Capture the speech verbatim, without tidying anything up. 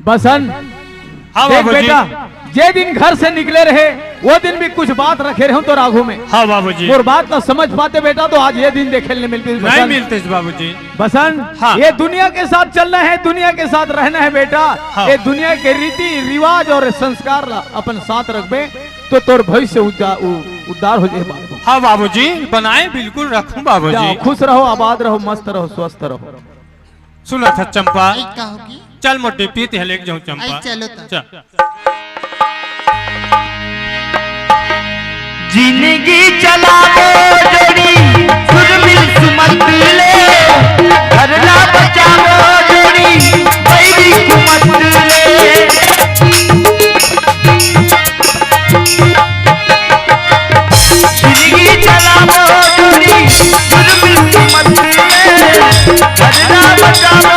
बसंत, हाँ देख बाबूजी। बेटा, जे दिन घर से निकले रहे, वो दिन भी कुछ बात रखे रहे हो तो राघू में। हाँ बाबूजी। और बात ना समझ पाते बेटा, तो आज ये दिन देखे ले मिलते नहीं बसंत। मिलते बाबूजी। बसंत, हाँ। ये दुनिया के साथ चलना है, दुनिया के साथ रहना है बेटा। हाँ। ये दुनिया के रीति रिवाज और संस्कार ला अपन साथ रखबे, तो तोर भविष्य उद्धा-, उ-, उद्धार हो जाए बाबू। हाँ बाबूजी, बनाए बिल्कुल रखूं बाबूजी। जाओ, खुश रहो, आबाद रहो, मस्त रहो, स्वस्थ रहो। सुनत हस चंपा, आई का होगी? चल मोर डिप्टी तिहा लेके जाऊं चंपा। आई चलो त। चल। जिंदगी चलावो जोड़ी, सुरमिल सुमत ले। घर ला बचावो जोड़ी, बैरी कुमत ले। जिंदगी चलावो जोड़ी, जुर्म मत ले। घर ना बचावो